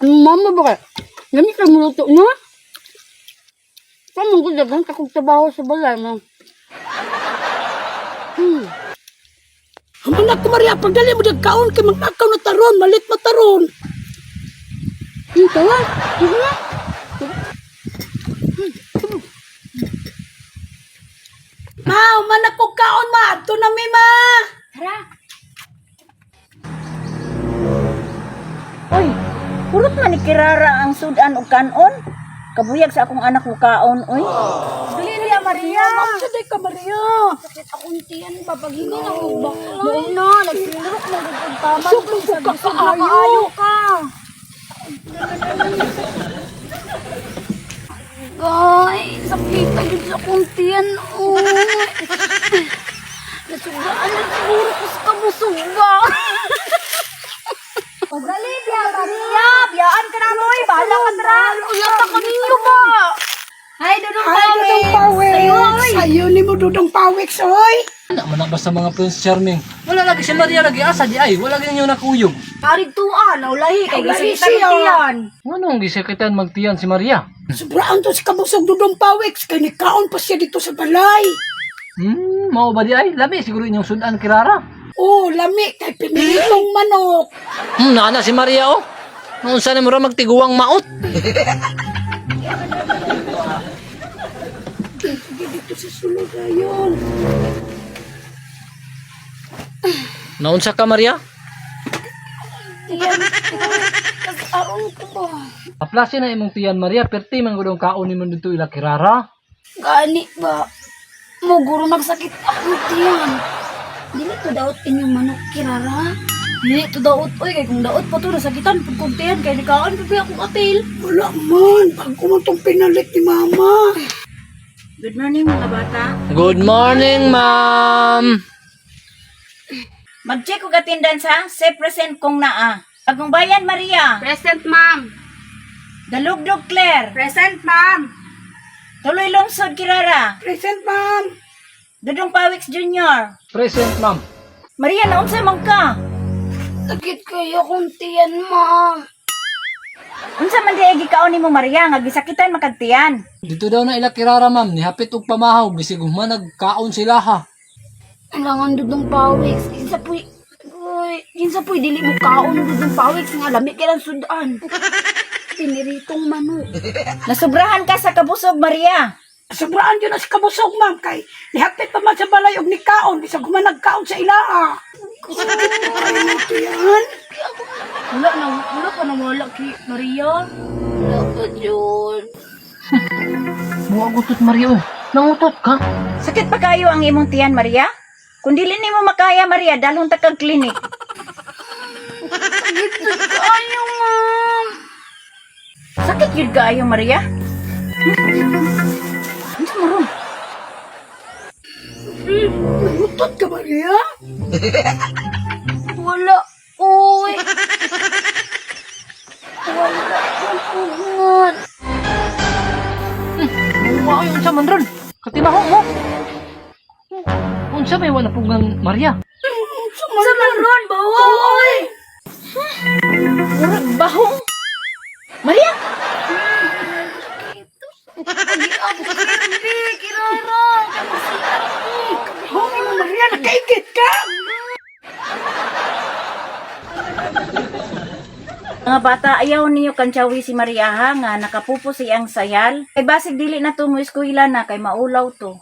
Ang mama ba kay? Lami ka muluto na. Kamong ko daghan ka kog trabaho sa balay mo. Ang anak ko, Maria, pagdali mo dagkaon kay magnakaw na taron, malit mataron. Tara. Sige na. Ma, umanak ko kaon, ma. Adto na mi, ma. Tara. Uy, purot man ni Kirara ang sudan og kanon. Kabuyag sa akong anak ko kaon, uy. Dali niya, Maria. Mamsa day ka, Maria. Sakit akong tiyan ba pag hindi na ko bakla. Mao na, nagsinurok na gud og tama. Busog man ko kakaayo. Ka. Guys, sakit jud sa akong tiyan. Oh. Nasugaan na siguro ko sa kabusog ba. Pagdali biya, Maria. Biyaan ka na mo, uy. Bahala ka tara. Ulata ko ninyo ba? Hi, Dudong Ay, Dudong Pawix. Sayo ni mo, Dudong Pawix, oy. Ana man na basta mga Prince Charming. Wala lagi si Maria lagi asa di ay, wala lagi ninyo nakuyog. Karig tuan, naulahi kay Naulahi gisakitan siya. tiyan. Nganong gisakitan magtiyan si Maria? Sobraan to si kabusog, Dudong Pawix. Kay nikaon pa siya dito sa balay. Mao ba di ay? Lami siguro inyong sudan kirara. Oh, lami kay pinilitong manok. Nana si Maria oh. Unsa na mo ra magtiguang maot? Sige dito sa sulod ayon. Naunsa ka, Maria? Tiyan ko. Kasaon ko ba? Aplasi na imong tiyan, Maria, perti man gud ang kaon nimo dito ila kirara. Gani ba? Muguro nagsakit akong tiyan. Dili to daot inyong manok kirara. Dili to daot oy kay kung daot pa to nasakitan pud kog tiyan kay nikaon pud akong apil. Wala man, bago man tong pinalit ni Mama. Good morning mga bata. Good morning, ma'am. Mag-check og attendance ha. Say present kung naa. Bagong bayan Maria. Present, ma'am. Dalugdog Claire. Present, ma'am. Tuloy Lungsod Kirara. Present, ma'am. Dudong Pawiks Jr. Present, ma'am. Maria, naunsa man ka? Sakit kayo akong tiyan, ma'am. Unsa man di gikaon nimo Maria nga gisakitan makagtiyan? Dito daw na ila kirara, ma'am. Nihapit og pamahaw bisig human nagkaon sila ha. Kailangan Dudong Pawis. Kinsa puy... Uy, kinsa puy dili mo kaon Dudong Pawis nga lami kay lang sudan. Piniritong manok. Nasubrahan ka sa kabusog Maria. Sobraan yun na si kabusog, ma'am. Kay nihapit pa man sa balay og nikaon. Bisag human nagkaon sa ilaa. Ay, ito yan. Wala na wala pa nawala kay Maria. Wala ka dyan. Buwa gutot, Maria. Oh. Nangutot ka? Sakit pa kayo ang imong tiyan Maria? Kung dili nimo makaya Maria, dalhon ta kag klinik. Sakit na kayo, ma'am. Sakit gyud kaayo Maria. Unsa mo ron? Nangutot ka, Maria? Wala. Uy. Wala akong pugngan. Buwa ay unsa man ron? Katibaho mo. Unsa may wala pugan Maria? Sa man Ron bawa oy. Murag bahong. Maria, Agi ako kirbi, kirara. Kamusian ko. Hoy, mo, Maria, nakaigit ka. Mga bata, ayaw niyo kantsawi si Maria ha, nga nakapupo siyang sayal. Kay basig dili na to mo eskwela na kay maulaw to.